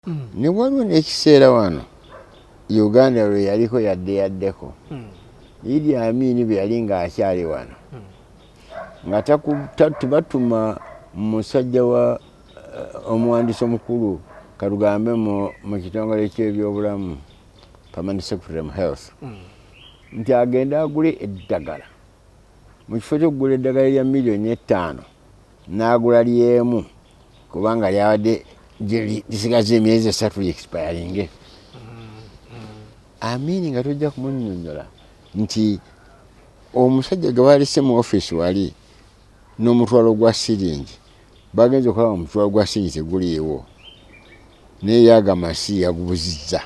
Ne waliwo n'ekiseera wano Uganda lwe yaliko yadde yaddeko, Idi Amin bwe yali ng'akyali wano, nga tebatuma musajja wa omuwandiisi omukulu, katugambe mu kitongole ky'ebyobulamu, permanent secretary mu health, nti agende agule eddagala. Mu kifo ky'okugula eddagala erya 5 million n'agula lyemu, kubanga lyabadde lisigaza emyezi 3 expiringe. Amini nga tojja kumunyonyola nti omusajja gwe balese mu ofiisi wali n'omutwalo gwa siringi, bagenza okulaba omutwalo gwa siringi teguliiwo, naye yagamba si yagubuzizza,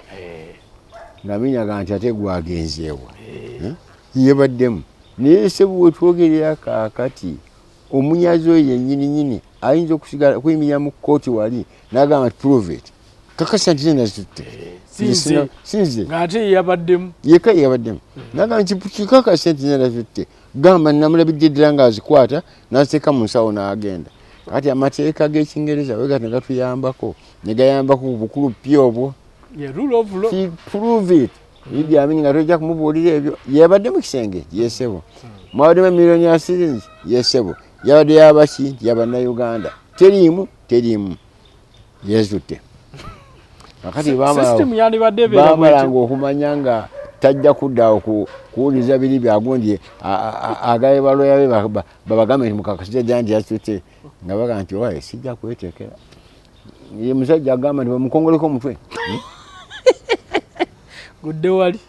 nga Amini agamba nti ate gwagenzeewa yebaddemu. Naye sebo, wetwogerera kaakati, omunyazi oyo yennyini nyini ayinza okusigala okuyimirira mu kkooti wali n'agamba nti, "Prove it, kakasa nti nazitutte." Sinze. Sinze. Ng'ate ye yabaddemu. Yeka yabaddemu, nagamba nti kikakase nti nazitutte, gamba namulabidde ddala ng'azikwata n'aziteeka mu nsawo n'agenda. Kati amateeka g'Ekingereza we gati ne gatuyambako, ne gayambako ku bukulu pya obwo. Ye rule of law. Prove it. Idi Amin nga tojja kumubuulira ebyo. Yabadde mu kisenge? Yesebo. Mwabaddemu emiliyoni ya siringi? Yesebo. Yabadde yabaki? Nti yabannayuganda. Teriimu, teriimu, yezutte. Kakati System yandibadde ebeera bwetyo. bamalanga okumanya nga tajja kuddaawo kuwuliriza biri byagundi, agabe baloya be babagambe nti mukakasiza ddala nti yatutte, nga baga nti owaye sijja kwetekera. Ye musajja agamba nti bamukongoleko omutwe. Gudde wali.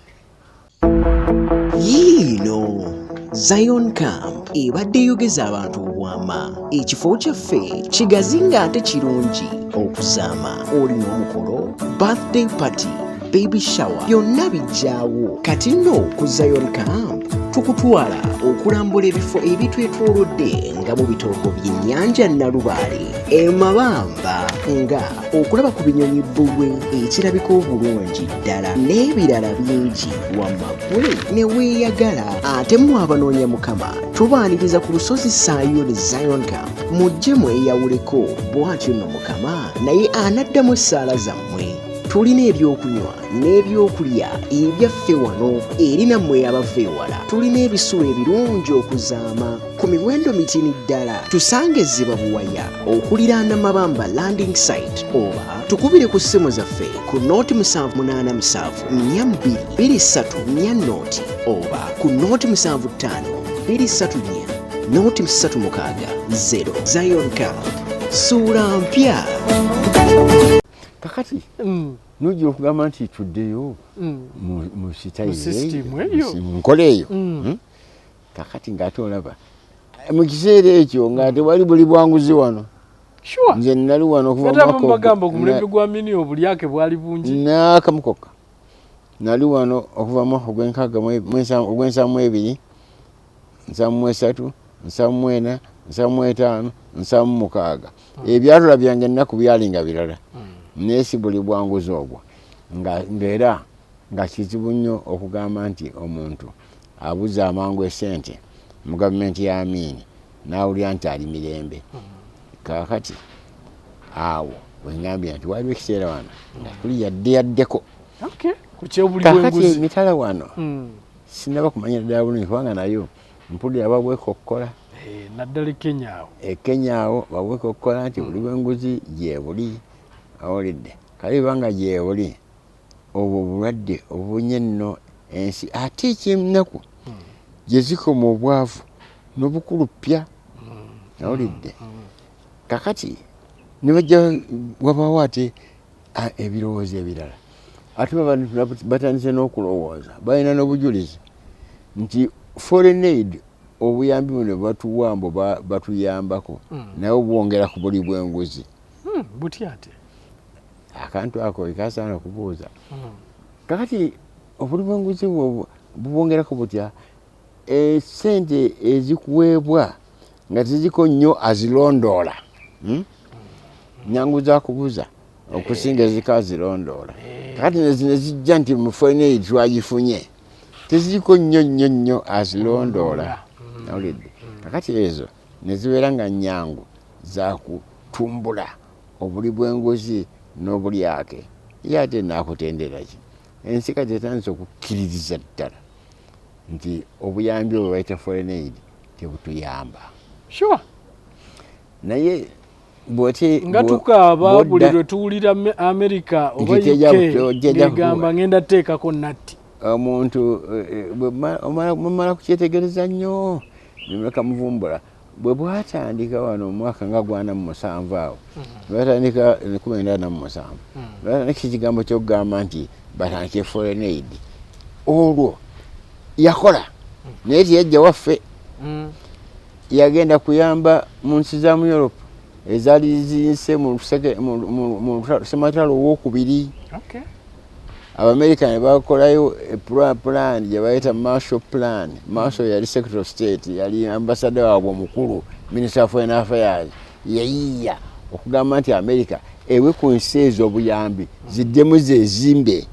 Yiino Zion Camp ebadde eyogeza abantu obwama. Ekifo kyaffe kigazi ng'ate kirungi okuzaama. Olina omukolo, birthday party, baby shower, byonna bijjaawo. Kati nno ku Zion Camp tukutwala okulambula ebifo ebitwetoolodde nga mu bitoogo by'ennyanja Nalubaale, emabamba, nga okulaba ku binyonyi bbulwe ekirabika obulungi ddala n'ebirala bingi. Wamma ggwe ne weeyagala. Ate mmwe abanoonya Mukama, tubaaniriza ku lusozi Sayuuni, Zion Camp. Mujje mweyawuleko, bw'atyo nno Mukama naye anaddamu essaala zammwe. Tulina ebyokunywa n'ebyokulya ebyaffe wano eri nammwe abava ewala. Tulina ebisulo ebirungi okuzaama ku miwendo mitini ddala. Tusange Ziba Buwaya okuliraana Mabamba landing site, oba tukubire ku ssimu zaffe ku 078 42 23 40, oba ku 075 234 036 0. Zion Camp, suula mpya. Kakati nojja okugamba nti tuddeyo mu Mu system eyo. Mu nkola eyo. Kakati ng'ate olaba mu kiseera ekyo nga tewali buli bwanguzi wano. Nze nali wano okuva Ate mwaka bagamba omulembe gwa Amini obulyake bwali bungi. N'akamukoka. Nali wano okuva mu mwaka ogw'enkaaga ogw'ensanvu mu ebiri, 73, 74, 75, 76. Ebyatula byange ennaku byalinga birala, naye si buli bwanguzi obwo. Nga ngaera nga kizibu nnyo okugamba nti omuntu abuza amangu esente mu gavumenti ya Amiini n'awulira nti ali mirembe. Kaakati awo wengambye nti waliwo ekiseera wano nga tuli yadde yaddeko. Okay, ku kyobuli Kaakati bw'enguzi. emitala wano sinaba kumanyira ddala bulungi, kubanga nayo mpulira babwekokkola. Eh, naddala e Kenya awo. E Kenya awo babwekokkola nti buli bwenguzi gyebuli. Awulidde kale banga gyebuli obwo obulwadde obunye nno ensi, ate ekyennaku gye zikoma obwavu n'obukulu ppya. Awulidde kakati ne bajja wabaawo ate ebirowoozo ebirala, ate baba batandise n'okulowooza, balina n'obujulizi nti foreign aid, obuyambi buno batuwa mbu batuyambako, naye obwongera ku buli bwenguzi. Butya ate? Akantu ako ekasaana okubuuza. Kakati obuli bwenguzi bwo bubwongerako butya? Esente ezikuweebwa nga teziko nnyo azilondoola, Nyangu zakubuza okusinga eziko azilondoola. Kakati nezino zijja nti mu foreign aid twagifunye, teziriko nnyo nnyo nnyo azilondoola. Awulidde kakati ezo nezibeera nga nyangu zakutumbula obuli bwenguzi. N'obulyake ye ate nakutendera ki? Ensi kati etandise okukkiririza ddala nti obuyambi obwo bayita foreign aid tebutuyamba. Naye bwoti nga tukaaba buli lwe tuwulira America oba UK ng'egamba ngenda teekako natti. Omuntu mumala kukyetegereza nnyo nemuleka muvumbula. Bwe bwatandika wano omwaka nga 47 awo, batandika 97, batandika ekigambo kyokugamba nti batandike foreign aid. Olwo yakola naye teyajja waffe, yagenda kuyamba mu nsi za mu Europe ezaali ziyise mu ssematalo owokubiri. Abamerika ne bakolayo plan gye bayita Marshall Plan. Marshall yali Secretary of State, yali ambassador waabwe omukulu, Minister of Foreign Affairs. Yayiiya okugamba nti America ewe ku nsi ezo obuyambi ziddemu zezimbe.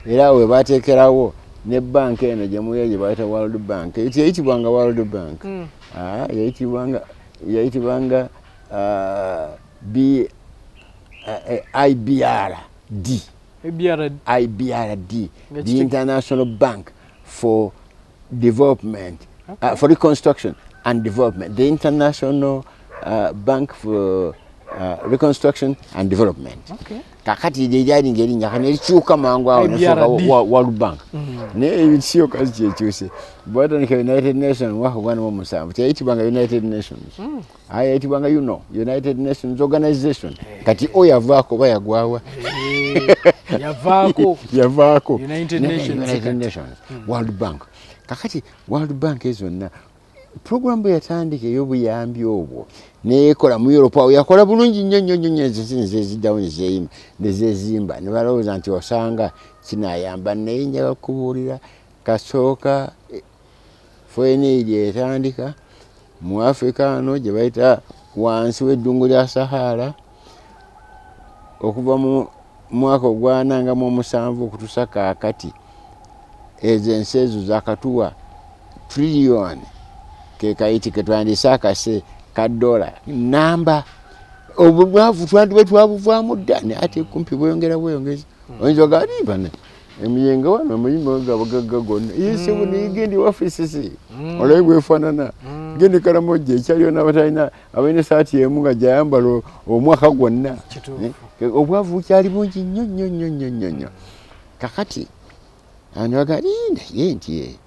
Era we bateekerawo ne banka eno gye muya gye bayita World Bank. Teyayitibwanga World Bank, yayitibwanga IBRD. IBRD, the International Bank for Development, for Reconstruction and Development, the International Bank for Reconstruction and Development. Kakati lyali ng'erinnya kano erikyuka mangu awo nefuuka World Bank. Naye ensi yokazi kyekyuse. Bwatandika United Nations mwaka 47, teyayitibwanga United Nations, aye yayitibwanga UNO, United Nations Organization. Kati o yavaako oba yagwawa? Yavaako. Yavaako. United Nations. United Nations, World Bank. Kakati World Bank ezonna program bwe yatandika ey'obuyambi obwo neyekola mu Europe awo, yakola bulungi nnyo nnyo nnyo nnyo. Ensi nezeziddawo nezeyima nezezimba, ne balowooza nti osanga kinayamba. Naye njaga kubuulira, kasooka foreign aid etandika mu Africa ano gye bayita wansi w'eddungu lya Sahara, okuva mu mwaka ogwa 47 okutuusa kaakati, ezo ensi ezo zakatuwa triliyoni kekayiti ketwandise akase ka dola namba. Obwavu twandibe twabuvaamu dda, naye ate kumpi bweyongera bweyongezi. Oyinza ogamba bana emiyenga wano omuyimba gabagagga gonna yesibu niyigenda ewaffe sisi olabe bwefaanana. Genda Karamoja, ekyaliyo n'abatalina, abalina esaati emu nga gyayambala omwaka gwonna. Obwavu bukyali bungi nnyo nnyo nnyo nnyo nnyo nnyo. Kakati abantu bagamba naye nti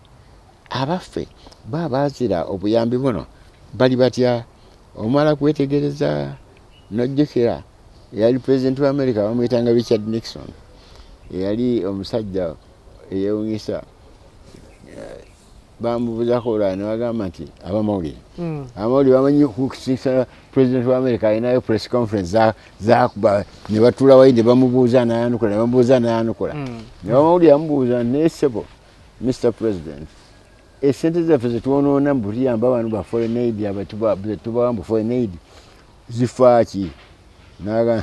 abaffe baabazira obuyambi buno bali batya? Omala kwetegereza nojjukira eyali pulezidenti wa America bamuyitanga Richard Nixon, eyali omusajja eyewunyisa. Bamubuuzako olwala ne bagamba nti abamawulire, abamawulire bamanyi kusinkana pulezidenti wa America, alinayo press conference zakuba, ne batuula wali ne bamubuuza nayanukula, ne bamubuuza nayanukula. Ne bamawulire bamubuuza, naye ssebo Mr President, esente zaffe zetwonoona mbu tuyamba abantu ba foreign aid, zetubawa mbu foreign aid zifaaki? Naga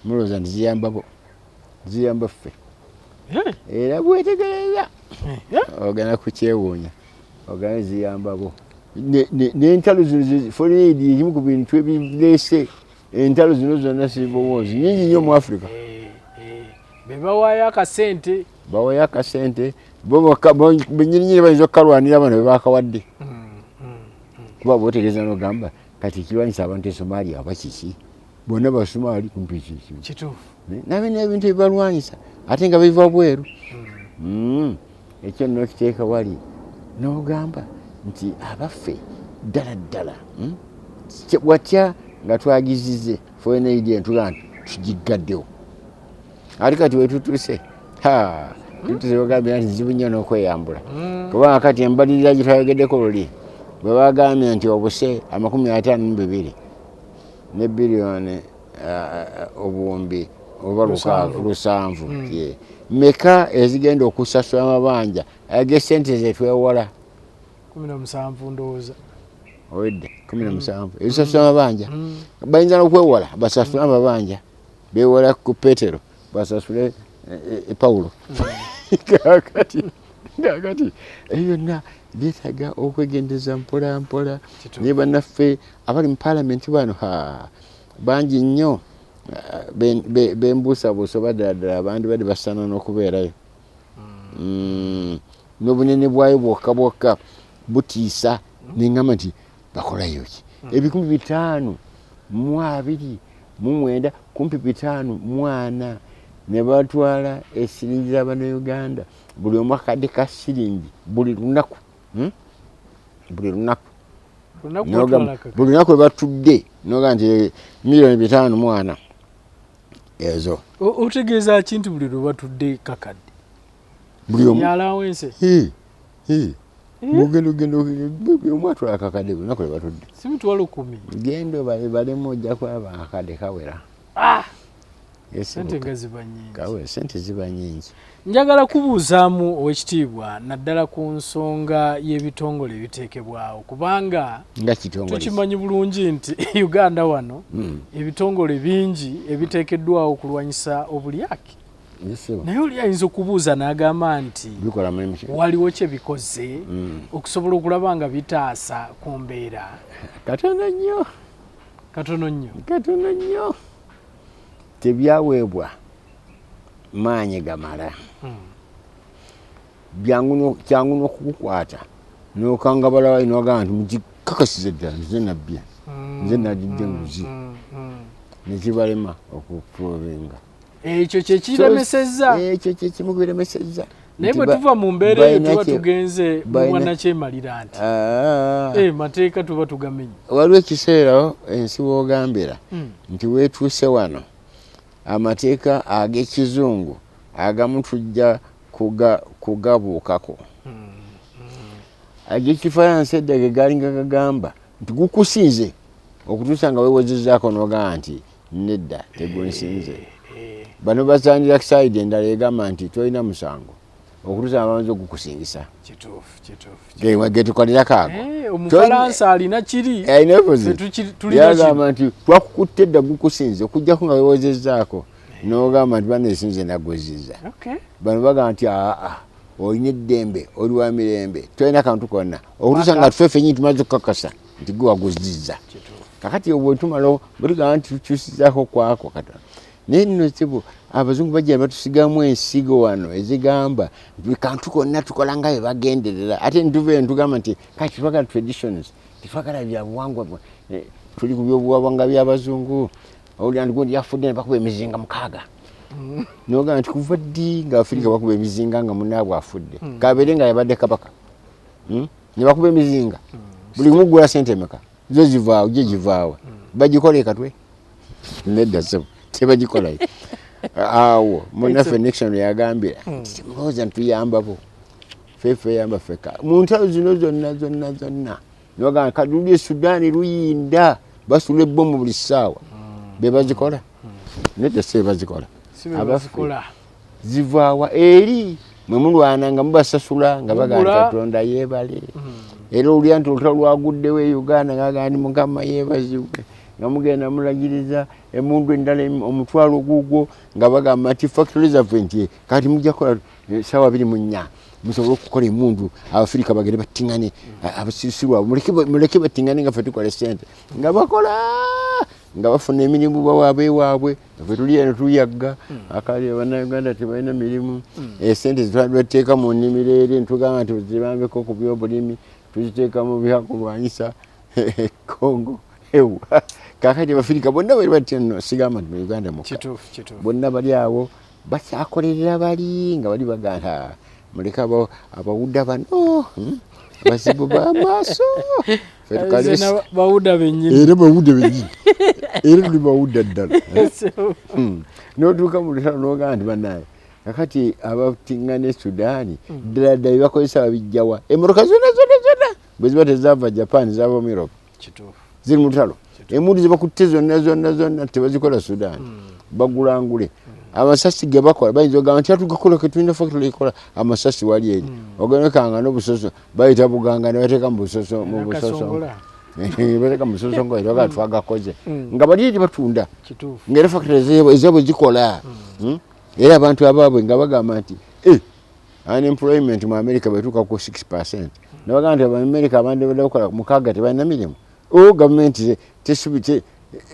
mulowooza nti ziyamba bo? Ziyamba ffe. Era bwetegereza ogenda kukyewuunya, ogenda ziyamba bo. N'entalo zino, foreign aid ekimu ku bintu ebireese entalo zino zonna, civil wars nyingi nnyo mu Africa. Bebawaayo akasente. Bawayo akasente bo benyininyini bayinza okukalwanira bano bebakawadde. Kuba bwotegeeza nogamba kati ekirwanyisa abantu e Somalia oba kiki, bonna Basomaali kumpi kiki. Nabe n'ebintu ebibalwanyisa ate nga biva bweru. Ekyo nno okiteeka wali n'ogamba nti abaffe ddala ddala, watya nga twagizize foreign aid entula nti tugigaddewo? Ate kati wetutuuse, tutuuse bagambye nti zibu nnyo n'okweyambula, kubanga kati embalirira gye twayogeddeko luli bwe bagambye nti obuse 52 ne biliyoni obuwumbi oba 6 7 meka ezigenda okusasula amabanja ag'esente zetwewala? 17 ndowooza. Owedde 17 ezisasula amabanja. Bayinza n'okwewala basasule amabanja, bewola ku Petero basasule Pawulo. Kakati ebyo byonna byetaaga okwegendeza mpola mpola. Naye bannaffe abali mu paalamenti bano bangi nnyo. Bembuusabuusa oba ddala ddala abandi badde basaana n'okubeerayo. N'obunene bwayo bwokka bwokka butiisa, neŋŋamba nti bakolayo ki? 529, kumpi 54, ne batwala esiringi z'Abannayuganda, buli omu akadde ka siringi buli lunaku, Buli lunaku. Lunaku N'ogamba, batwala kaka. Buli lunaku lwe batudde n'ogamba nti miliyoni 54 ezo. Otegeeza ki nti buli lwe batudde kakadde? Buli omu. Yalawense. Hee, hee. Mugenda, ogenda, ogenda, buli omu atwala akakadde buli lunaku lwe batudde. Si 100,000. Genda balemu, ojja kulaba akakadde kawera. Yes, Sente nga ziba nnyingi. Kawera, sente ziba nnyingi. Njagala kubuuzaamu, owekitiibwa, naddala ku nsonga y'ebitongole ebiteekebwawo, kubanga Nga kitongole ki? tukimanyi bulungi nti Uganda wano ebitongole bingi ebiteekeddwawo okulwanyisa obulyake. Yes, sir. Naye oli ayinza okubuuza n'agamba nti Bikola mulimu ki? waliwo kye bikoze okusobola okulaba nga bitaasa ku mbeera? Katono nnyo. Katono nnyo. Katono nnyo. Tebyaweebwa maanyi gamala. Kyangu n'okukukwata n'okangabala n'ogamba nti mugikakasize ddala nze nabbye, nze nalidde nguzi, ne kibalema okuprovinga. Ekyo kye kiremesezza. Ekyo kye kimu kubiremesezza. Naye Nti bwe tuva mu mbeera eyo, tuba tugenze mu bwannakyemalira nti mateeka tuba tugamenye. Waliwo ekiseera ensi w'ogambira nti weetuuse wano, amateeka ag'ekizungu agamu tujja kugabuukako. Ag'ekifalansa edda ge galinga gagamba nti gukusinze okutuusa nga weewozezzaako n'ogamba nti nedda, tegunsinze. Bano bazanira side endala egamba nti tolina musango okutuusa nga bamaze okukusingisa. Kituufu, kituufu. Getukalirako ago. Omufalansa alina kiri. Alina opposite. Ffe tulina kino. Yagamba nti twakukutte edda, gukusinze okuggyako nga weewozezzaako n'ogamba nti bano esinze naguzizza. Bano bagamba nti aa, olina eddembe, oli wa mirembe, tolina kantu konna okutuusa nga ffe ffennyini tumaze okukakasa nti gwe waguzizza. Kakati obwo tumala bwe tugamba nti tukyusizaako kwako katono. Naye nno sibo abazungu bajja batusigamu ensigo wano ezigamba buli kantu konna tukola nga bwe bagenderera, ate nituva eno tugamba nti kati tetwagala traditions, tetwagala byabuwangwa, tuli ku byobuwangwa by'abazungu. Owulira nti gundi yafudde ne bakuba emizinga 6. N'ogamba nti kuva ddi nga Afirika bakuba emizinga nga munnaabwe afudde? Kabeere nga yabadde kabaka. Ne bakuba emizinga. Buli gumu gugula sente emeka? Zo zivaawo, gye givaawa. Bagikola ekatwe? Nedda ssebo, tebagikolayo. Awo munnaffe Nixon yagambira nti temulowooza nti tuyambabo, ffe feyamba ffekka mu ntalo zino zonna zonna zonna. Nogamba kati luli e Sudaani luyinda, basula ebbomu buli ssaawa, be bazikola? Nedda, si be bazikola. Si be Abaffe, bazikola. zivaawa eri mwe mulwana nga mubasasula nga bagamba Mugula. Katonda yeebale. Era olulya nti olutalo lwaguddewo e Uganda nga bagamba nti Mukama yeebazibwe, nga mugenda mulagiriza emundu endala omutwalo gugwo, nga bagamba nti factory zaffe nti kati mujja kukola essaawa 24 musobole okukola emundu, Abafirika bagende battiŋŋane, abasirusiru abo muleke battiŋŋane nga ffe tukola essente, nga bakola nga bafuna emirimu bawaabwe ewaabwe, ffe tuli eno tuyagga. Akali Bannayuganda tebalina mirimu. Esente zetwateeka mu nnimiro eri ntugamba nti zibambeko ku byobulimi, tuziteeka mu byakulwanyisa Congo. Ewa kakati Abafirika bonna bali batya nno, sigamba nti mu Uganda mukka. Kituufu, kituufu. Bonna bali awo bakyakolerera bali nga bali bagamba muleke abawuda bano, abazibu b'amaaso. Ffe tukale Nze na bawuda bennyini. Era bawuda bennyini, era tuli bawuda ddala. N'otuuka mu lutalo n'ogamba nti bannange, kakati abatingana e Sudaani ddala ddala byebakozesa babijjawa? Emmotoka zonna zonna zonna bwe ziba tezaava Japan, zaava mu Europe. Ziri mu lutalo. Emmundu ze bakutte zonna zonna zonna tebazikola Sudan, bagulangule. Amasasi ge bakola bayinza okugamba nti atugakola ke tulina factory ekola amasasi wali eri. Ogenda okanga n'obusoso bayita buganga ne bateeka mu busoso, mu busoso. Nakasongola. Bateeka mu busoso nga baga twagakoze. Nga bali eri batunda. Nga era factory ezaabwe zikola. Era abantu abaabwe nga bagamba nti, unemployment mu America bwetuuka ku 6%. Ne bagamba nti Abamerika abandi badde bakola 6 tebalina mirimu. O gavumenti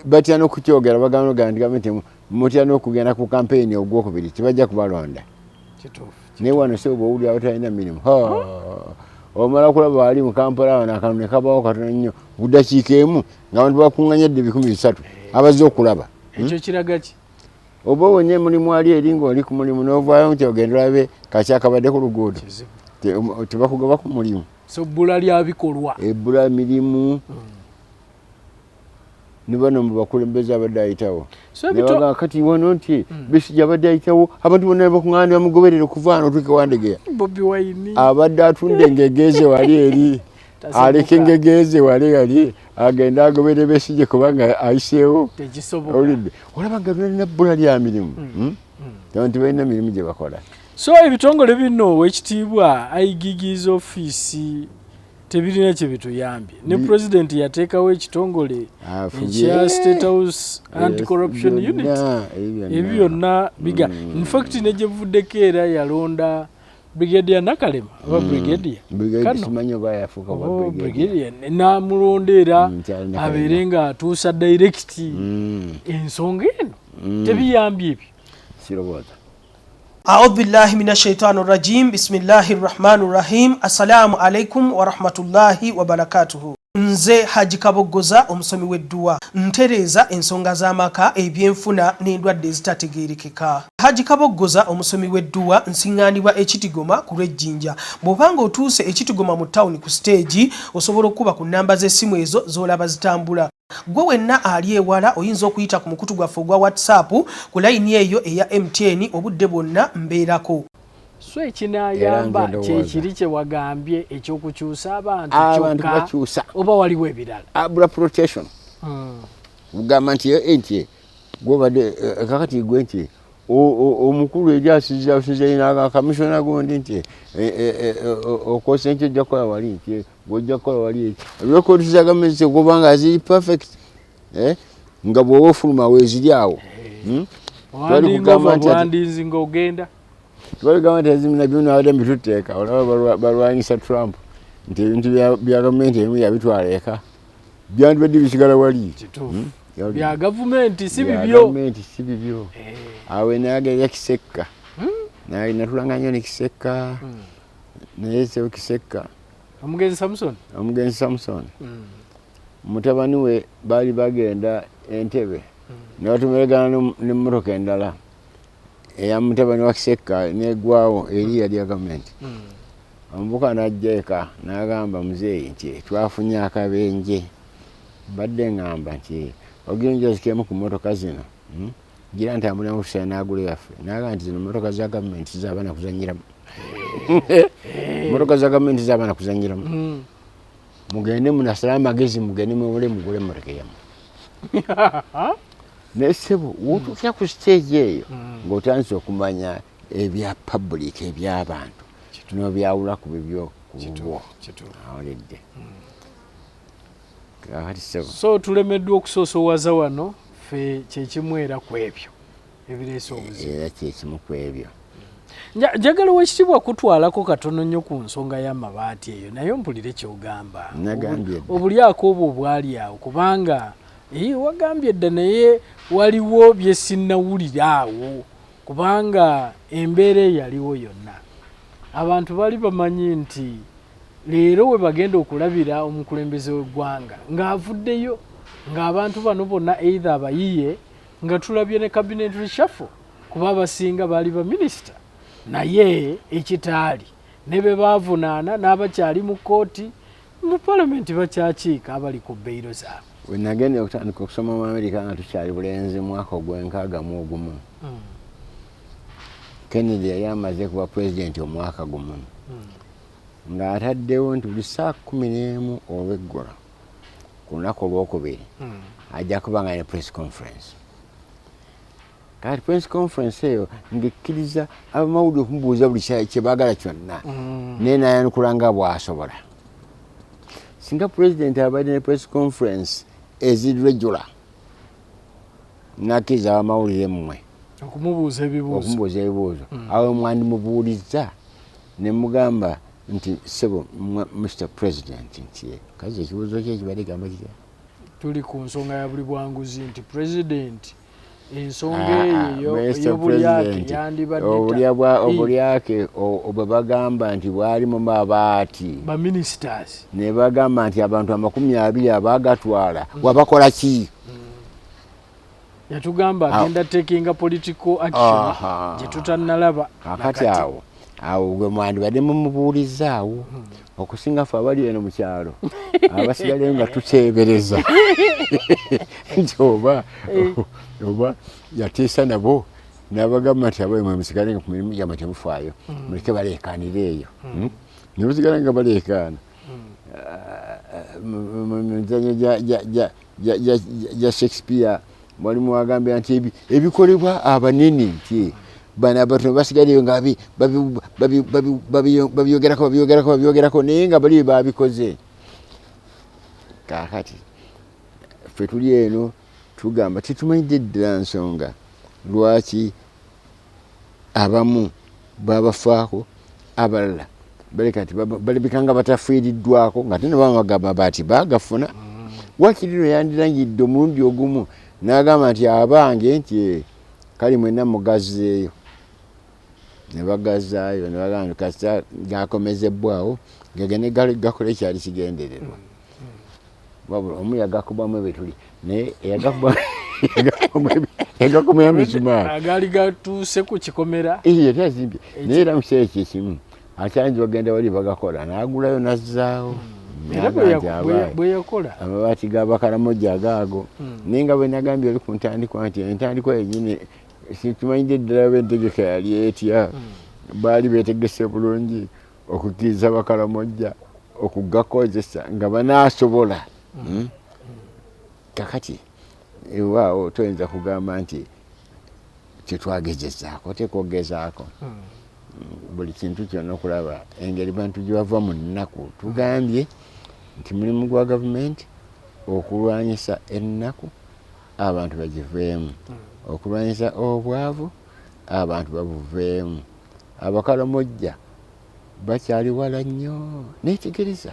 Batya n'okukyogera, bagamba nti gavumenti mutya n'okugenda ku kampeyini ogwokubiri, tebajja kubalonda. Naye wano sebo bwowulira abatalina mirimu, omala kulaba wali mu Kampala wano akantu ne kabawo katono nnyo, budakiika emu ng'abantu bakuŋŋanya dde 300 abazze okulaba. Ekyo kiraga ki? Oba owonye mulimu ali eri ng'oli ku mulimu n'ovaayo nti ogenda olabe kaki akabadde ku luguudo, tebakugoba ku mulimu. So bbula lya bikolwa, ebbula mirimu. Ne bano mu bakulembeze abadde ayitawo nebagamba kati wano nti Besigye abadde ayitawo, abantu bonna bakuŋŋaana bamugoberera okuva wano otuuke Wandegeya. Bobi Wine abadde atunda engege wali eri, aleka engege wali ali agende agobere Besigye kubanga ayiseewo. Olidde olaba nga balina bbula lya mirimu, abantu balina mirimu gye bakola. So ebitongole bino, owekitiibwa, IGG's office tebirina kye bituyambye. Ne president yateekawo ekitongole ekya State House Anti-Corruption Unit, ebyo byonna biga. In fact ne gye buvuddeko era yalonda Brigadier Nakalema oba Brigadier Brigadier namulonda era abeere ng'atuusa direct ensonga eno. Tebiyambye ebyo. Sirowooza. أعوذ بالله من الشيطان الرجيم، بسم الله الرحمن الرحيم. السلام عليكم ورحمة الله وبركاته. Nze Haji Kaboggoza, omusomi w'edduwa, ntereeza ensonga z'amaka, ebyenfuna n'endwadde ezitategeerekeka. Haji Kaboggoza, omusomi w'edduwa, nsiŋŋaanibwa Ekitigoma ku lw'Ejjinja. Bw'obanga otuuse Ekitigoma mu tawuni ku siteegi, osobola okuba ku nnamba z'essimu ezo z'olaba zitambula. Gwe wenna ali ewala oyinza okuyita ku mukutu gwaffe ogwa WhatsApp ku layini eyo eya MTN, obudde bwonna mbeerako. So ekinayamba kyekiri kyewagambye ekyokukyusa abantu kyokka, oba waliwo ebirala? Abula protection kugamba nti nti gwobadde kakati gwe nti omukulu eri asiza kamishona gundi nti okosa enkyo ojja kukola wali nti gwojja kukola wali records za gavumenti kubanga ziri perfect, nga bw'oba ofuluma weeziri awo. Twali ng'ogenda twaligamba nti ezimu nabyo nabadde mbituteeka. Olaba balwanyisa Trump nti ebintu bya gavumenti ebimu yabitwala eka, byandibadde bisigala wali. Bya gavumenti si bibyo, gavumenti si bibyo. Awo nagerera Kisekka, natulanga nnyo ne Kisekka, naye sebo Kisekka omugenzi Samson, omugenzi Samson, mutabani we baali bagenda Entebe nebatumeregana nemmotoka endala eya mutabani wa Kisekka negwawo eri yali ya gavumenti. Omuvuka najja eka n'agamba muzeeyi nti twafunye akabenje, mbadde ŋŋamba nti ogenda ozikemu ku mmotoka zino, gira ntambuliramu kusala n'agula yaffe. N'agamba nti zino mmotoka za gavumenti z'abaana kuzanyiramu, mmotoka za gavumenti z'abaana kuzanyiramu, mugende munasale amagezi, mugende mwewole mugule emmotoka eyammwe. Naye ssebo wotuukira ku stage eyo ng'otandise okumanya ebya public, eby'abantu n'obyawula ku bibyo ku bubwo, awulidde kakati ssebo. So tulemeddwa okusoosowaza wano ffe kyekimu era ku ebyo ebireese obuzibu. Era kyekimu ku ebyo. Njagala owekitiibwa kutwalako katono nnyo ku nsonga y'amabaati eyo, naye mpulire kyogamba. Obulyako obwo obwali awo, kubanga wagambye dda, naye waliwo bye sinnawulira awo, kubanga embeera eyaliwo yonna abantu bali bamanyi nti leero we bagenda okulabira omukulembeze w'eggwanga ng'avuddeyo ng'abantu bano bonna either abayiye, nga tulabye ne cabinet reshuffle, kuba abasinga baali baminisita, naye ekitaali ne be baavunaana n'abakyali mu kkooti, mu palamenti bakyakiika abali ku beyiro zaabwe. We nagenda okutandika okusoma mu Amerika nga tukyali bulenzi, mwaka ogw' 61, Kennedy yali amaze kuba pulezidenti omwaka gumu, ng'ataddewo nti buli saa 11 olweggulo ku lunaku olwokubiri ajja kuba nga ne press conference. Kati press conference eyo ng'ekkiriza abamawulire okumubuuza buli kye baagala kyonna, naye nayanukula nga bw'asobola. Singa pulezidenti abadde ne press conference eziri regular, nakkiriza abamawulire mmwe okumubuuza ebibuuzo, okumubuuza ebibuuzo, awo mwandimubuulizza ne mugamba nti ssebo Mr President, nti kazi ekibuuzo kye kibadde gamba kitya? Tuli ku nsonga ya buli bwanguzi nti pulezidenti ensonga eyo ey'obulyake yandibadde obulyake bwe bagamba nti bwali mu mabaati, ba ministers ne bagamba nti abantu 20 abaagatwala wabakola ki? Yatugamba agenda taking political action gye tutannalaba. Kakati awo gwe mwandibadde mumubuulizaawo okusinga ffe abali eno mu kyalo abasigaleyo nga tuteebereza nti oba yateesa nabo n'abagamba nti abaye mwe musigale nga ku mirimu gyammwe temufaayo, muleke baleekaanire eyo, ne basigala nga baleekaana mu mizannyo gya Shakespeare. Mwalimu wagambira nti ebikolebwa abanene nti bano abatono basigaleyo nga babyogerako babyogerako babyogerako naye nga bali babikoze. Kaakati ffe tuli eno tugamba tetumanyidde ddala nsonga lwaki abamu babafaako, abalala baleka nti balabika nga batafiiriddwako, nga ate nebamagamba bati baagafuna. Wakiri no yandirangidde omulundi ogumu n'agamba nti abange nti kale mwenna mugazeeyo, ne bagazaayo ne bagamba nti kasita gakomezebbwawo gagende gakola ekyali kigendererwa. Wabula omu yagakubamu ebituli naye yagakubamu emisumaali agaali gatuuse ku kikomera. Yali azimbye naye era mu kiseera kyekimu akyayinza bagenda wali bagakola n'agulayo n'azzaawo. Era bwe yakola amabaati g'Abakaramoja agaago. Naye nga bwe nagambye oli ku ntandikwa nti entandikwa yennyini situmanyidde ddala b'entegeka yali etya. Baali beetegese bulungi okukkiriza Abakaramojja okugakozesa nga banaasobola. Kakati ewaawo toyinza kugamba nti tetwagezezaako, tekogezaako buli kintu kyonna okulaba engeri bantu gye bava mu nnaku. Tugambye nti mulimu gwa gavumenti okulwanyisa ennaku abantu bagiveemu, okulwanyisa obwavu abantu babuveemu. Abakaramojja bakyali wala nnyo. Neetegereza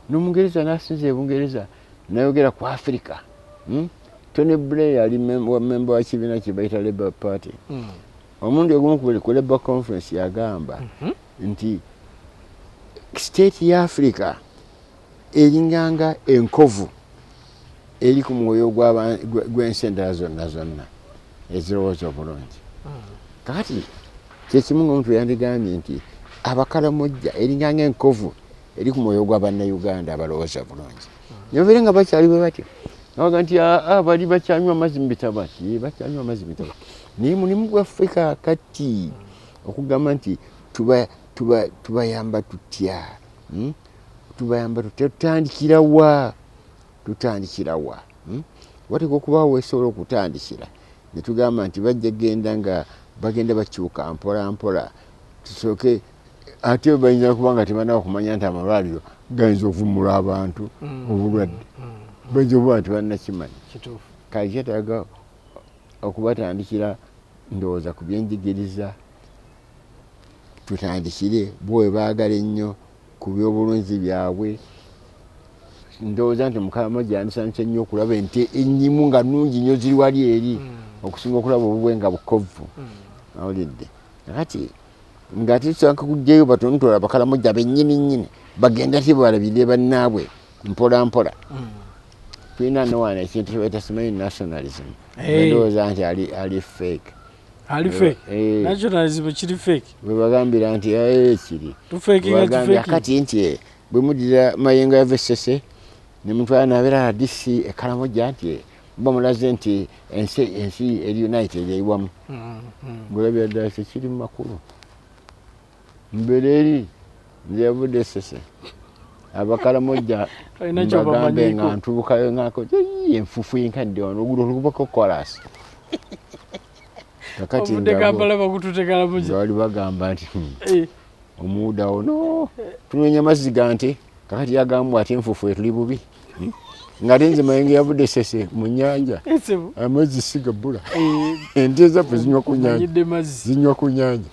n'Omungereza n'asinza e Bungereza n'ayogera ku Africa. Tony Blair ali memba wa kibiina kye bayita Labour Party. Omulundi ogumu ku Labour Conference yagamba nti state ya Africa eringanga enkovu eri ku mwoyo gw'ensi endala zonna zonna ezirowooza obulungi. Kakati kyekimu ng'omuntu yandigambye nti Abakaramojja eringanga enkovu eri ku mwoyo gwa Bannayuganda abalowooza bulungi, ne babeera nga bakyali bwe batyo, nabaga nti aa bali bakyanywa amazzi mu bitaba, bakyanywa amazzi mu bitaba. Naye mulimu gwaffe kaakati okugamba nti tubayamba tutya, tubayamba tutya, tutandikira wa, tutandikira wa? Wateekwa okubaawo wesobola okutandikira ne tugamba nti bajja genda nga bagenda bakyuka mpola mpola, tusooke. Ate bayinza kuba nga tebanaba kumanya nti amalwaliro gayinza okuvumula abantu obulwadde, bayinza okuba nga tebannakimanya. Kale kyetaaga okubatandikira ndowooza ku byenjigiriza, tutandikire bo we baagala ennyo ku byobulunzi byabwe. Ndowooza nti Mukaramoja yandisanyuse nnyo okulaba ente ennyimu nga nnungi nnyo ziri wali eri okusinga okulaba obubwe nga bukovvu. Awulidde kakati nga tusobola kujjayo batonotola Abakaramojja bennyini nnyini bagenda ti balabirire bannaabwe mpola mpola. Tulina nowana ekintu kyebayita simanyi nationalism, ndowooza nti ali fake. Ali fake. Nationalism kiri fake. Bwe bagambira nti kiri tufekinga. Kati nti bwe muddira Mayengo yava Essese ne mutwala nabeera DC e Karamoja nti muba mulaze nti ensi eri united eri wamu. Ngulabira ddala tekiri mu makulu. Mbeera eri nze yavudde Essese Abakaramojja mbagambe nga ntuukayo ngako enfufu enkadde wano oluguudo olukubako kolasi. Kakati nga bali bagamba nti omuwudawo no tunoonya mazzi ga nte. Kakati yagambwa ati enfufu etuli bubi ng'ate nze Mayengo yavudde Sese mu nnyanja, amazzi si gabbula, ente zaffe zinywa ku nyanja, zinywa ku nyanja.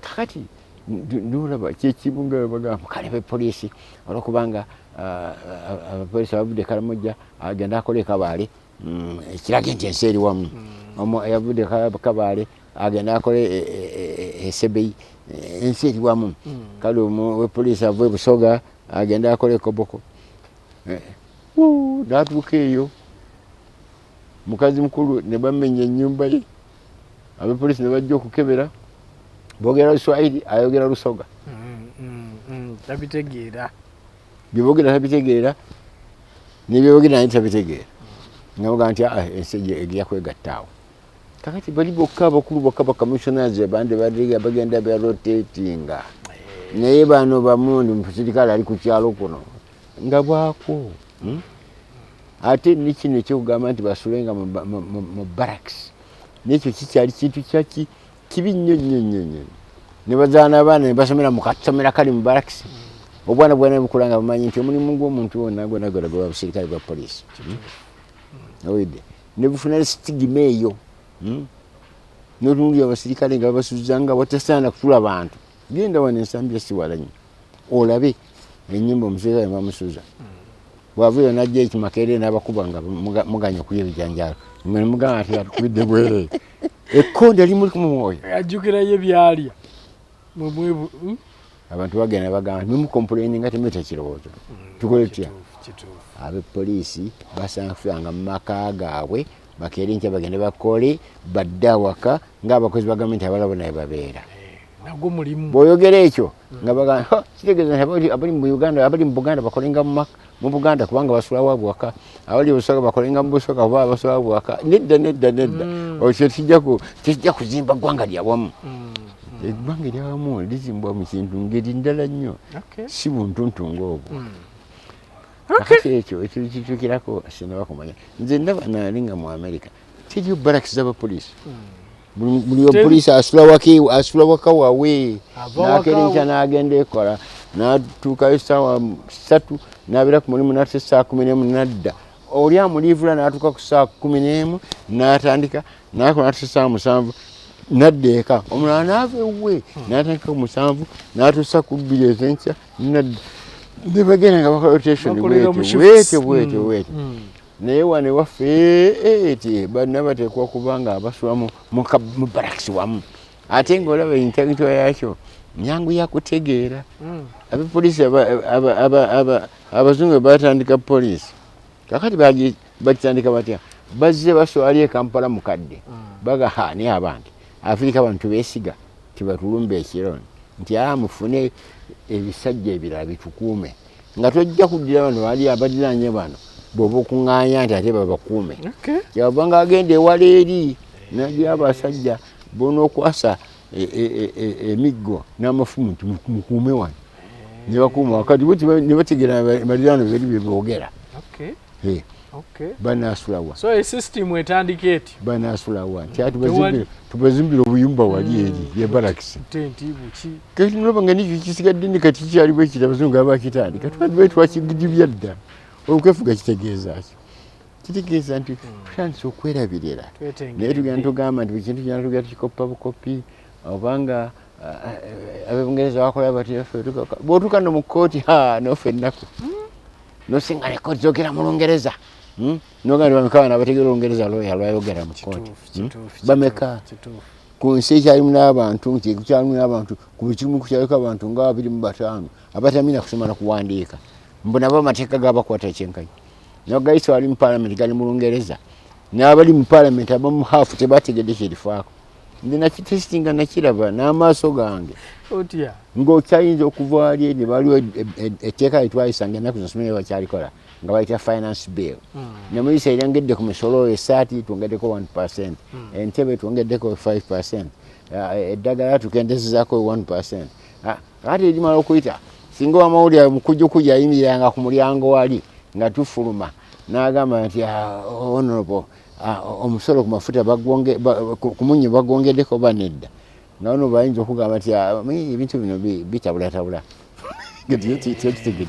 Kakati Nolaba kyekimu nga bagamba kale bepoliisi olwokubanga abapoliisi abavudde Karamojja agenda akole Kabaale, ekirage nti ensi eri wamu. Yavudde Kabaale agenda akole Esebeyi, ensi eri wamu. Kale wepoliisi ava Ebusoga agenda akole Koboko, natuuka eyo mukazi mukulu ne bamenya ennyumba ye, abepoliisi ne bajja okukebera, boogera Luswahili, ayogera Lusoga. Tabitegeera. Byeboogera tabitegeera, nebyogera naye tabitegeera, nga bagamba nti ensi ejja kwegatta awo. Kakati bali bokka abakulu bokka, bacommissioners abandi bagenda barotatinga, naye bano bamundi musirikale ali ku kyalo kuno nga bwakwo. Ate nekino ekyokugamba nti basulenga mu barracks, nekyo kikyali kintu kyaki kibi nnyo nnyo nnyo nnyo. Ne bazaana abaana ne basomera mu kasomero kali mu barracks. Obwana bwana bukula nga bumanyi nti omulimu gw'omuntu wonna gwonna gwonna gwa busirikale, bwa poliisi. Owulidde? Ne bufuna stigma eyo. Notunulira abasirikale nga babasuza nga watasaana kutula bantu. Genda wano Ensambya, si wala nnyo, olabe enyumba omusirikale bamusuza. Bwava najja ekimakerere n'abakuba nga muganya okulya ebijanjaalo, mugamba nti atukubidde bwerere, ekkonde limuli ku mwoyo. Ajjukirayo byalya. Abantu bagenda bagamba nti mumucomplaininga, temweta kirowoozo, tukole tutya? Abepoliisi basanga kufiranga mu maka gaabwe, bakeere nkya bagende bakole, badde awaka ng'abakozi ba gavumenti abalabo naye babeera. Nagwo mulimu. Bw'oyogera ekyo nga bagamba kitegeeza nti abali mu Uganda, abali mu Buganda bakolenga mu Buganda kubanga basula waabwe waka, abali Busoga bakolenga mu Busoga kuba basula waabwe waka. Nedda, nedda, nedda, ekyo tekijja kuzimba ggwanga lyawamu. Eggwanga eryawamu lizimbwa mu kintu ngeri ndala nnyo, si buntuntu ng'obwo. Kakati ekyo ekyo kikyukirako sinaba kumanya. Nze ndaba nali nga mu America teriyo barracks z'abapoliisi. Buli opoliisi asula waka, asula waka wawe, nakeera enkya n'agenda ekola, n'atuukayo 3:00, n'abeera ku mulimu n'atuusa 11:00 nadda. Oli amuliivula n'atuuka ku 11:00 n'atandika n'akola n'atuusa 7:00 nadda eka. Omulala n'ava ewuwe n'atandika ku 7 n'atuusa ku 2 ez'enkya nadda. Ne bagenda nga bakola rotation bwetyo bwetyo bwetyo bwetyo. Naye wano ewaffe eti banna bateekwa okuba nga abasula mu barracks wamu, ate ng'olaba entandikwa yakyo nyangu yakutegeera. Abapoliisi abazungu batandika poliisi, kakati bakitandika batya? Bazze baswali e Kampala mukadde, baga ha naye abange Afirika bano tubeesiga tibatulumba ekiro, nti a mufune ebisajja ebirala bitukuume, nga tojja kuddira bano bali abadiranye bano bw'oba okuŋŋaanya nti ate babakuume. Kyava nga agenda ewala eri nagira abasajja bonookwasa emiggo n'amafumu nti mukuume wano, ne bakuuma. Wakati ne bategeera baliraano beri bye boogera. Banasulawa? So esystem etandika eti. Banasulawa nti ati tubazimbire obuyumba wali eri ye barracks. Kati nolaba nga nikyo kisigadde ni kati kikyaliwo ekiri abazungu abakitandika, twalibe twakigidibya dda. Okwefuga kitegeeza ki? Kitegeeza nti tutandise okwerabirira, naye tugenda tugamba nti buli kintu kyona tugenda tukikoppa bukopi, obanga ab'Ebungereza bakola bati. Bw'otuuka no mu kkooti nofa ennaku, nosinga ne kkooti zogera mu Lungereza, nogamba bameka bano abategeera Olungereza looya lwayogera mu kkooti? Bameka ku nsi ekyalimu n'abantu, nti kukyalimu n'abantu ku buli kimu, kukyaliko abantu nga 25 abatamina kusoma na kuwandiika, mbu nabo amateeka gabakwata kyenkanyi. Nogayisa wali mu palamenti gali mu Lungereza, n'abali mu palamenti abamu haafu tebategedde kyerifaako. Nze nakitesitinga, nakiraba n'amaaso gange. Otya? Ng'okyayinza okuva wali eri waliwo etteeka lyetwayisanga ennaku zino, simanyi bakyalikola, nga bayita finance bill. Nemuyisa eryongedde ku misolo, esaati twongeddeko 1%, entebe twongeddeko 5%, eddagala tukendezezaako 1%. Kati erimala okuyita, singa wamawulire mukujjukuju ayimiriranga ku mulyango wali nga tufuluma n'agamba nti, "Honorable, omusolo ku mafuta ku munnyo bagwongeddeko oba nedda?" Nga ono bayinza okugamba nti, "Ebintu bino bitabulatabula." Tekitegedde.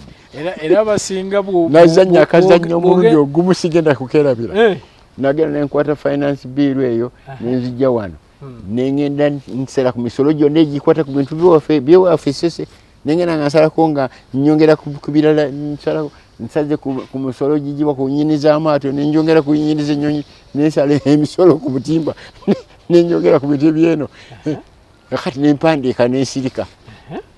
Era abasinga Nazannya akazannyo omulundi ogumu, sigenda kukerabira. Nagenda nenkwata finance bill eyo nenzijja wano. Nengenda nsala ku misolo gyonna egikwata ku bintu byewaffe Ssese, nengenda nga nsalako nga nyongera ku birala, nsalako nsaze ku musolo gigibwa ku nyini z'amaato, nenjongera ku nyini z'ennyonyi, nensala emisolo ku butimba, nenjongera ku bintu ebyeno. Kati nempandiika, nensirika,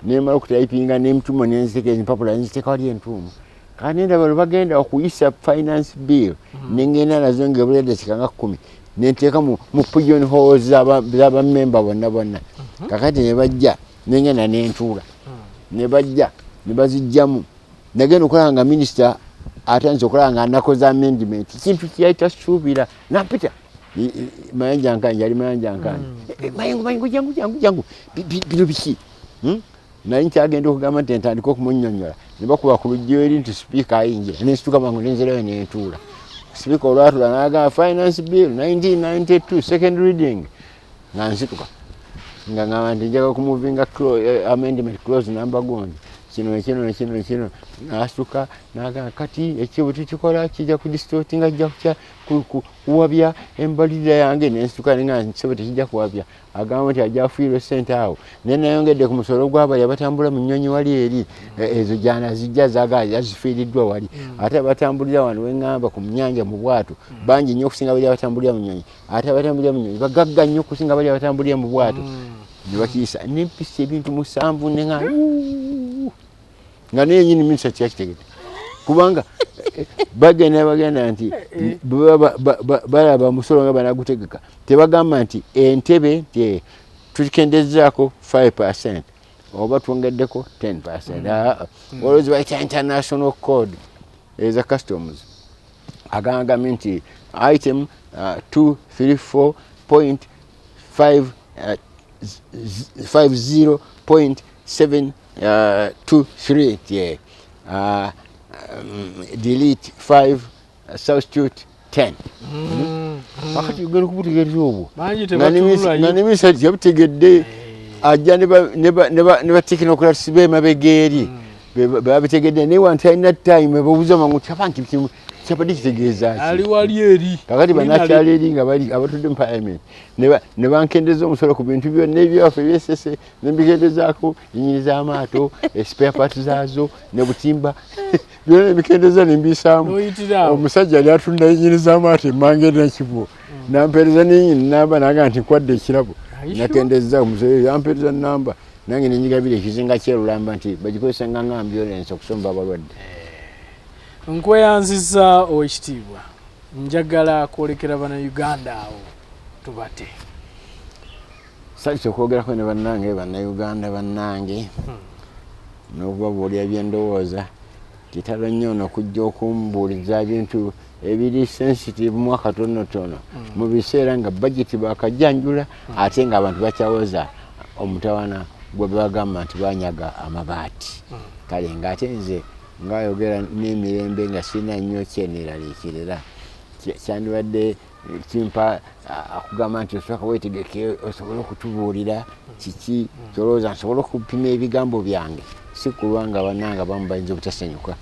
nemala okutayipinga nemutuma, nenziteeka empapula, nenziteeka wali entuumu. Kati nendaba lwe bagenda okuyisa finance bill, nengenda nazo ngaebula eddakiika nga 10, nenteeka mu pigeon holes z'abamemba bonna bonna. Kakati ne bajja, nengenda nentuula, ne bajja ne bazijjamu. Nagenda okulaba nga minisita atandise okulaba nga anakoze amendment, kintu kyeyali tasuubira. Nampita, Mayanja Nkangi, yali Mayanja Nkangi. "Mayengo, Mayengo, jangu, jangu, jangu. Bino biki?" Nali nkyagenda okugamba nti ntandika okumunyonyola, ne bakuba ku luggi eri nti sipiika ayingira. Nensituka mangu, nenzirayo nentuula. Sipiika olwatula n'agamba, "Finance Bill 1992, second reading." Nga nsituka nga ngamba nti njagala kumuvinga amendment clause number gundi, kino nekino nekino nekino. Nasituka nagamba, "Kati ekyo bwe tukikola kijja kudistortinga, kijja kutya kuwabya embalirira yange." Nensituka nenga nsebe, tekijja kuwabya. Agamba nti ajja afuirwa sente awo, naye nayongedde ku musolo gwabali abatambula mu nnyonyi wali eri. Ezo gyana zijja zaga yazifiiriddwa wali, ate abatambulira wano weŋŋamba ku nyanja mu bwato bangi nnyo okusinga bali abatambulira mu nnyonyi, ate abatambulira mu nnyonyi bagagga nnyo okusinga bali abatambulira mu bwato. Ne bakiyisa, nempisa ebintu 7, neŋa nga naye nyini minisita tyakitegedde, kubanga bagenda bagenda nti bwe baba balaba musolo nga banagutegeka, tebagamba nti entebe nti tukendezaako 5% oba twongeddeko 10%. Ah, waliwo bayita international code eza customs, agambye nti item 234.5 50.723, yeah. Delete 5, substitute 10. Wakati ogenda okubutegeerera obwo Bangi nga tebatunulayo. Nga ne minisita yabutegedde, ajja ne ba technocrats b'emabega eri babitegedde, naye wanti alina time babuuza mangu nti abanti kino kyabadde kitegeeza ki? Ali wali eri. Kakati Kuli banakyalo eri nga bali abatudde mu parliament ne bankendeza omusolo ku bintu byonna ebyaffe ebyesese, nembikendezaako enyini z'amaato, spare parts zaazo ne butimba, byonna nebikendeza nembisaamu. N'oyitira awo. Omusajja yali atunda enyini z'amaato emmanga eri Nakivubo, nampeereza nenyini namba, naga nti nkwadde ekirabo. Are you sure? Nakendeza omusolo, yampeereza namba, nange nenyigabira ekizinga kyerulamba nti bagikozesa nga ambulance okusomba abalwadde. Nkweyanziza, owekitiibwa. Njagala kwolekera Bannayuganda awo tubate. Sanyusa okwogerako ne bannange Bannayuganda bannange n'okubabuulira byendowooza. Kitalo nnyo ono okujja okumbuuliza ebintu ebiri sensitive mu akatonotono mu biseera nga budget bakajjanjula, ate nga abantu bakyawoza omutawana gwe bagamba nti banyaga amabaati. Kale ng'ate nze ngaayogera n'emirembe nga sirina nnyo kyeneraliikirira, kyandibadde kimpa akugamba nti osooka weetegeke osobole okutubuulira kiki kyolowooza, nsobole okupima ebigambo byange, si kulwa nga bannange abamu bayinza obutasanyuka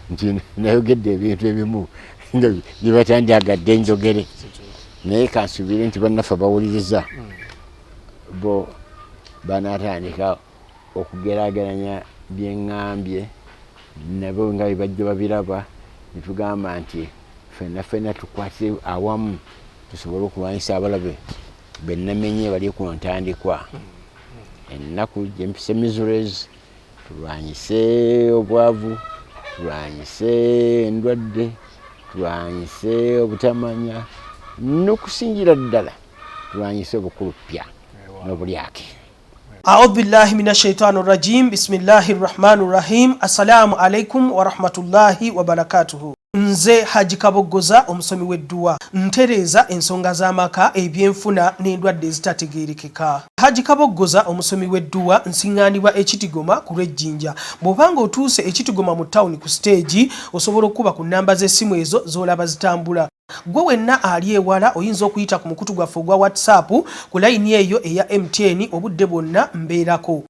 nti nayogedde ebintu ebimu nga bye batandyagadde njogere. Naye kansuubire nti bannaffe bawuliriza bo banaatandika okugeraageranya byeŋŋambye nabo nga bye bajja babiraba, netugamba nti ffenna ffenna tukwatire awamu tusobole okulwanyisa abalabe benamenye bali ku ntandikwa. Ennaku gyempise miseries, tulwanyise obwavu, tulwanyise endwadde, tulwanyise obutamanya, n'okusingira ddala tulwanyise obukulupya n'obulyake. Audhu billahi min ashaitani rajim, bismillahi rrahmani rrahim. Assalamu alaikum warahmatullahi wabarakatuhu. Nze Haji Kaboggoza, omusomi w'edduwa, ntereeza ensonga z'amaka, ebyenfuna n'endwadde ezitategeerekeka. Haji Kaboggoza, omusomi w'edduwa, nsiŋŋaanibwa Ekitigoma ku lw'Ejjinja. Bw'obanga otuuse Ekitigoma mu tawuni ku siteegi, osobola okukuba ku nnamba z'essimu ezo z'olaba zitambula. Gwe wenna ali ewala oyinza okuyita ku mukutu gwaffe ogwa WhatsApp ku layini eyo eya MTN, obudde bwonna mbeerako.